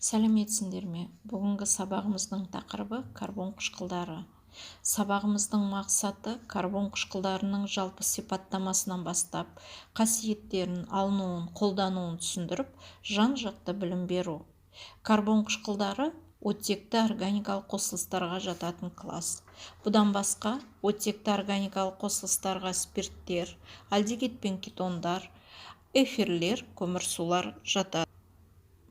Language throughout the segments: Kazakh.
Сәлеметсіңдер ме! Бүгінгі сабағымыздың тақырыбы – карбон қышқылдары. Сабағымыздың мақсаты – карбон қышқылдарының жалпы сипаттамасынан бастап қасиеттерін, алынуын, қолдануын түсіндіріп, жан-жақты білім беру. Карбон қышқылдары – оттекті органикалық қосылыстарға жататын класс. Бұдан басқа, оттекті органикалық қосылыстарға спирттер, альдегид пен кетондар, эфирлер, көмірсулар жатады.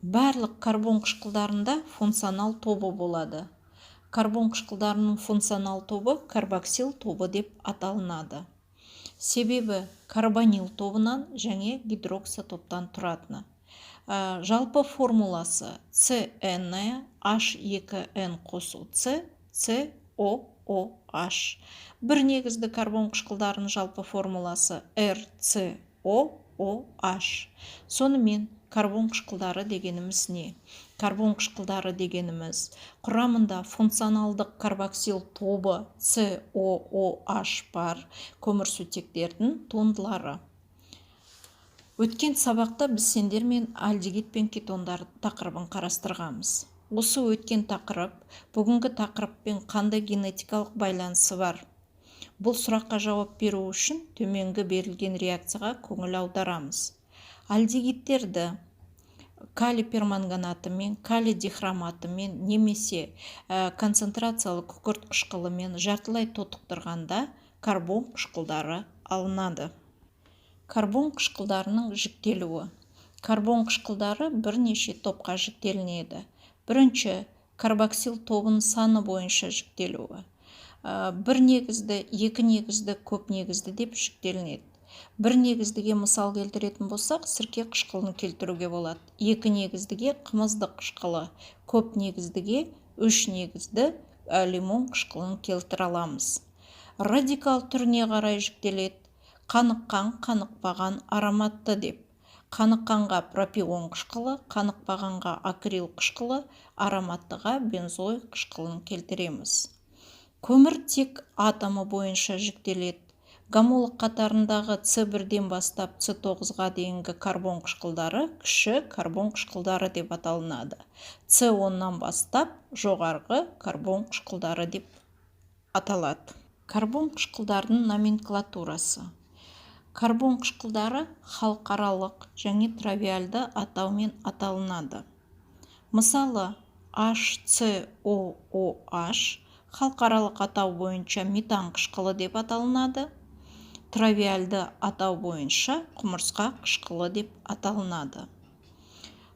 Барлық карбон қышқылдарында функционал тобы болады. Карбон қышқылдарының функционал тобы карбоксил тобы деп аталынады, себебі карбонил тобынан және гидроксотоптан тұратыны. Жалпы формуласы CN H2N қосу C COOH. Бір негізді карбон қышқылдарының жалпы формуласы RCOOH. Сонымен, карбон қышқылдары дегеніміз не? Карбон қышқылдары дегеніміз – құрамында функционалдық карбоксил тобы COOH бар көмірсутектердің туындылары. Өткен сабақта біз сендермен альдегид пен кетондар тақырыбын қарастырғанбыз. Осы өткен тақырып бүгінгі тақырыппен қандай генетикалық байланысы бар? Бұл сұраққа жауап беру үшін төменгі берілген реакцияға көңіл аударамыз. Альдегидтерді калий перманганатымен, калий дихроматымен немесе концентрациялы күкірт қышқылымен жартылай тотықтырғанда, карбон қышқылдары алынады. Карбон қышқылдарының жіктелуі. Карбон қышқылдары бірнеше топқа жіктелінеді. Бірінші, карбоксил тобының саны бойынша жіктелуі. Бір негізді, екі негізді, көп негізді деп жіктелінеді. Бір негіздіге мысал келтіретін болсақ, сірке қышқылын келтіруге болады. Екі негіздіге қымыздық қышқылы, көп негіздіге үш негізді лимон қышқылын келтіре аламыз. Радикал түріне қарай жіктеледі: қаныққан, қанықпаған, ароматты деп. Қаныққанға пропион қышқылы, қанықпағанға акрил қышқылы, ароматтыға бензой қышқылын келтіреміз. Көміртек атомы бойынша жіктеледі. Гомолог қатарындағы С1-ден бастап С9-ға дейінгі карбон қышқылдары кіші карбон қышқылдары деп аталынады. С10-нан бастап жоғарғы карбон қышқылдары деп аталады. Карбон қышқылдарының номенклатурасы. Карбон қышқылдары халықаралық және тривиальды атаумен аталынады. Мысалы, HCOOH халықаралық атау бойынша метан қышқылы деп аталынады, тривиальды атау бойынша құмырсқа қышқылы деп аталынады.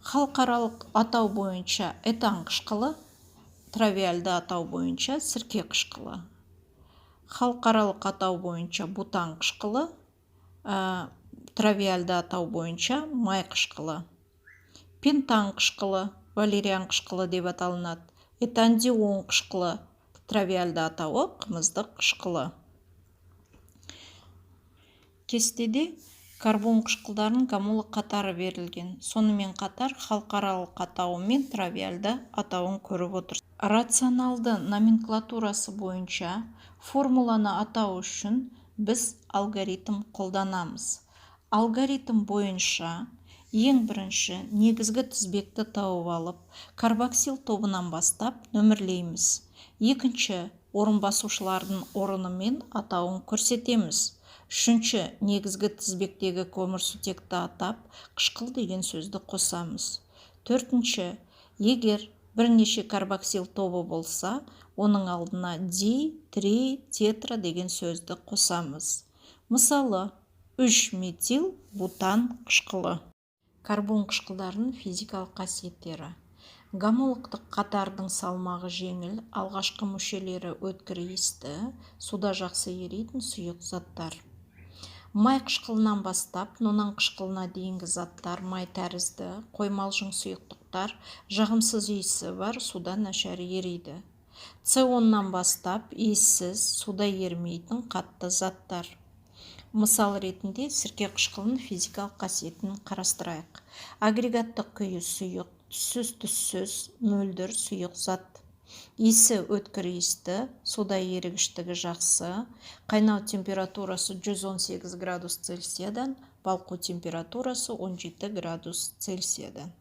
Халықаралық атау бойынша этан қышқылы, тривиальды атау бойынша сірке қышқылы. Халықаралық атау бойынша бутан қышқылы, тривиальды атау бойынша май қышқылы. Пентан қышқылы валериан қышқылы деп аталынады. Этандион қышқылы, тривиальды атауы қымыздық қышқылы. Кестеде карбон қышқылдарының гомолог қатары берілген. Сонымен қатар халықаралық атауы мен тривиальды атауын көріп отырсыз. Рационалды номенклатурасы бойынша формуланы атау үшін біз алгоритм қолданамыз. Алгоритм бойынша ең бірінші негізгі тізбекті тауып алып, карбоксил тобынан бастап нөмірлейміз. Екінші, орынбасушылардың орны мен атауын көрсетеміз. Үшінші, негізгі тізбектегі көмірсутекті атап, қышқыл деген сөзді қосамыз. Төртінші, егер бірнеше карбоксил тобы болса, оның алдына ди, три, тетра деген сөзді қосамыз. Мысалы, 3 метил бутан қышқылы. Карбон қышқылдарының физикалық қасиеттері. Гомологтық қатардың салмағы жеңіл, алғашқы мүшелері өткір иісті, суда жақсы еритін сұйық заттар. Май қышқылынан бастап нонан қышқылына дейінгі заттар май тәрізді қоймалжың сұйықтықтар, жағымсыз иісі бар, суда нашар ериді. С 10-нан бастап иіссіз, суда ерімейтін қатты заттар. Мысал ретінде сірке қышқылының физикалық қасиетін қарастырайық. Агрегаттық күйі сұйық, түссіз, түссіз, мөлдір сұйық зат. Иісі өткір иісті, суда ерігіштігі жақсы. Қайнау температурасы 118 градус Цельсиядан, балқу температурасы 17 градус Цельсиядан.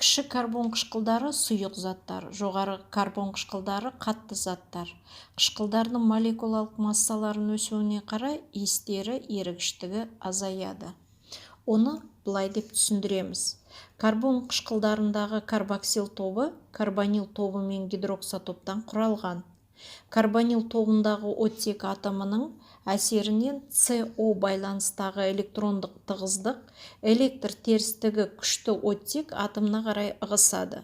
Кіші карбон қышқылдары сұйық заттар, жоғары карбон қышқылдары қатты заттар. Қышқылдардың молекулалық массаларының өсуіне қарай иістері, ерігіштігі азаяды. Оны былай деп түсіндіреміз. Карбон қышқылдарындағы карбоксил тобы карбонил тобы мен гидроксотоптан құралған. Карбонил тобындағы оттек атомының әсерінен CO байланыстағы электрондық тығыздық, электр терістігі күшті оттек атомына қарай ығысады.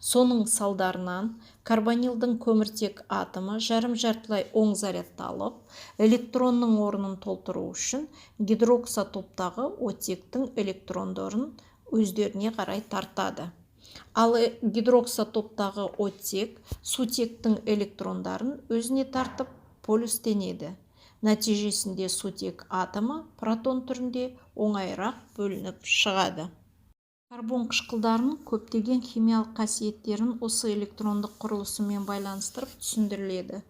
Соның салдарынан карбонилдың көміртек атомы жарым-жартылай оң зарядталып, электронның орнын толтыру үшін гидроксотоптағы оттектің электрондарын өздеріне қарай тартады. Ал гидроксотоптағы оттек сутектің электрондарын өзіне тартып, полюстенеді. Нәтижесінде сутек атомы протон түрінде оңайырақ бөлініп шығады. Карбон қышқылдарының көптеген химиялық қасиеттерін осы электрондық құрылысымен байланыстырып түсіндіріледі.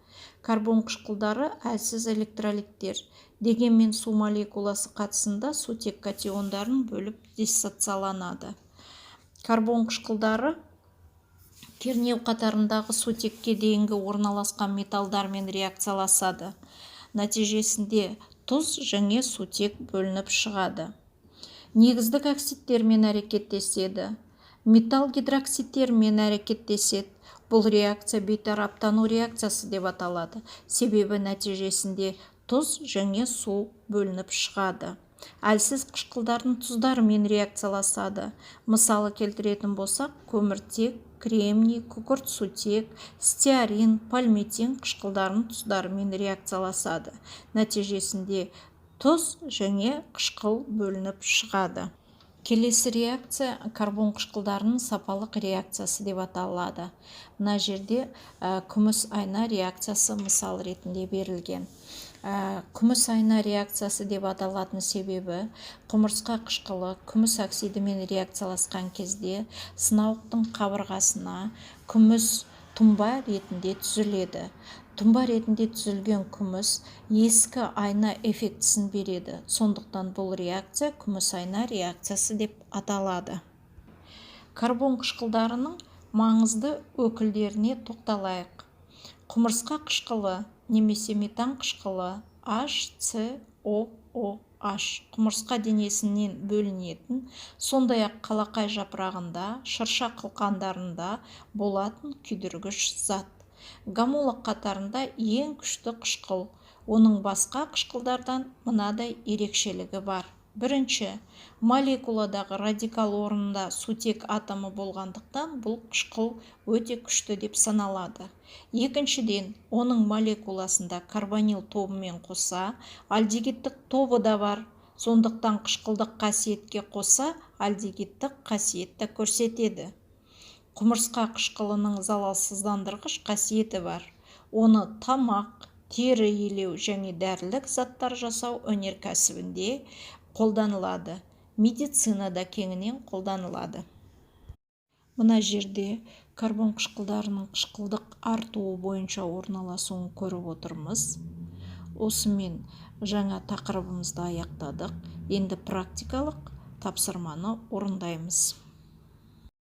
Карбон қышқылдары әлсіз электролиттер. Дегенмен су молекуласы қатысында сутек катиондарын бөліп диссоциаланады. Карбон қышқылдары кернеу қатарындағы сутекке дейінгі орналасқан металдармен реакцияласады. Нәтижесінде тұз және сутек бөлініп шығады. Негіздік оксидтермен әрекеттеседі. Металл гидроксидтермен әрекеттеседі. Бұл реакция бейтараптану реакциясы деп аталады. Себебі нәтижесінде тұз және су бөлініп шығады. Әлсіз қышқылдардың тұздарымен реакцияласады. Мысалы келтіретін болсақ, көміртек, кремний, күкірт сутек, стеарин, пальмитин қышқылдарының тұздарымен реакцияласады. Нәтижесінде тұз және қышқыл бөлініп шығады. Келесі реакция карбон қышқылдарының сапалық реакциясы деп аталады. Мына жерде күміс айна реакциясы мысал ретінде берілген. Күміс айна реакциясы деп аталатын себебі құмырсқа қышқылы күміс оксидімен реакцияласқан кезде сынауықтың қабырғасына күміс тұнба ретінде түзіледі. Тұнба ретінде түзілген күміс ескі айна эффектісін береді. Сондықтан бұл реакция күміс айна реакциясы деп аталады. Карбон қышқылдарының маңызды өкілдеріне тоқталайық. Құмырсқа қышқылы немесе метан қышқылы HCOOH құмырсқа денесінен бөлінетін, сондай-ақ қалақай жапырағында, шырша қылқандарында болатын күйдіргіш зат. Гомолог қатарында ең күшті қышқыл. Оның басқа қышқылдардан мынадай ерекшелігі бар. Бірінші, молекуладағы радикал орнында сутек атомы болғандықтан бұл қышқыл өте күшті деп саналады. Екіншіден, оның молекуласында карбонил тобымен қоса альдегидтік тобы да бар. Сондықтан қышқылдық қасиетке қоса альдегидтік қасиетті көрсетеді. Құмырсқа қышқылының залалсыздандырғыш қасиеті бар. Оны тамақ, тері илеу және дәрілік заттар жасау өнеркәсібінде қолданылады. Медицинада кеңінен қолданылады. Мына жерде карбон қышқылдарының қышқылдық артуы бойынша орналасуын көріп отырмыз. Осымен жаңа тақырыбымызды аяқтадық. Енді практикалық тапсырманы орындаймыз.